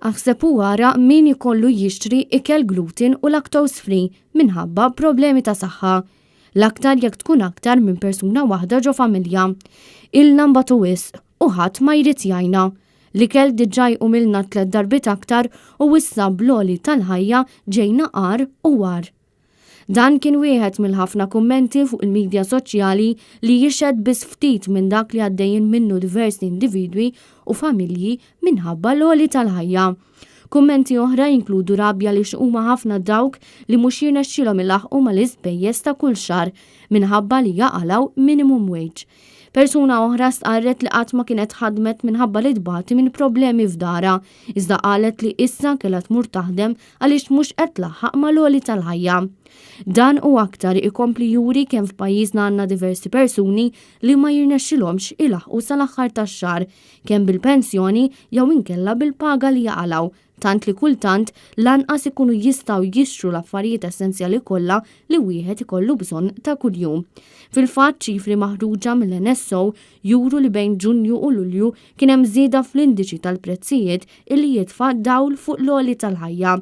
Aħseb u ara min ikollu jixtri ikel gluten u lactose free minħabba problemi ta' saħħa. L-aktar jekk tkun aktar minn persuna waħda ġo familja. Ilna nbatu wisq u ħadd ma jrid jgħinna. L-ikel diġà jqumilna tlett darbiet aktar u issa bl-għoli tal-ħajja ġejna agħar u agħar. Dan kien wieħed mill-ħafna kummenti fuq il-midja soċjali li jixhed biss ftit minn dak li għaddejjin minnu diversi individwi u familji minħabba l-għoli tal-ħajja. Kummenti oħra jinkludu rabja għaliex huma ħafna dawk li mhux jirnexxilhom ilaħħqu mal-ispejjeż ta' kull xahar minħabba li jaqalgħu minimum wage. Persuna oħra stqarret li qatt ma kienet ħadmet minħabba li tbati minn problemi f'darha, iżda qalet li issa kellha tmur taħdem għaliex mhux qed tlaħħaq mal-għoli tal-ħajja. Dan u aktar ikompli juri kemm f'pajjiżna għandna diversi persuni li ma jirnexxilhomx ilaħħqu sal-aħħar tax-xahar, kemm bil-pensjoni jew inkella bil-paga li jaqalgħu, tant li kultant lanqas ikunu jistgħu jixtru l-affarijiet essenzjali kollha li wieħed ikollu bżonn ta' kuljum. Fil-fatt, ċifri maħruġa mill-NSO juru li bejn Ġunju u Lulju kien hemm żieda fl-indiċi tal-prezzijiet illi jitfa' dawl fuq l-għoli tal-ħajja.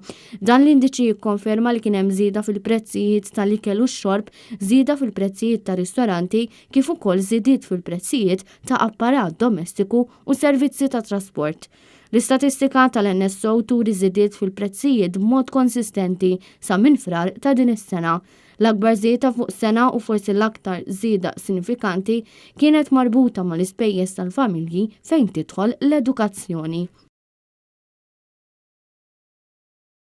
Dan l-indiċi jikkonferma li kien hemm żieda fil-prezzijiet tal-ikel u x-xorb, żieda fil-prezzijiet ta' ristoranti kif ukoll żidiet fil-prezzijiet ta' apparat domestiku u servizzi ta' trasport. L-istatistika tal-NSO turi żidiet fil-prezzijiet b'mod konsistenti sa minn Frar ta' din is-sena. L-akbar żieda fuq sena u forsi l-aktar żieda sinifikanti kienet marbuta mal-ispejjeż tal-familji fejn tidħol l-edukazzjoni.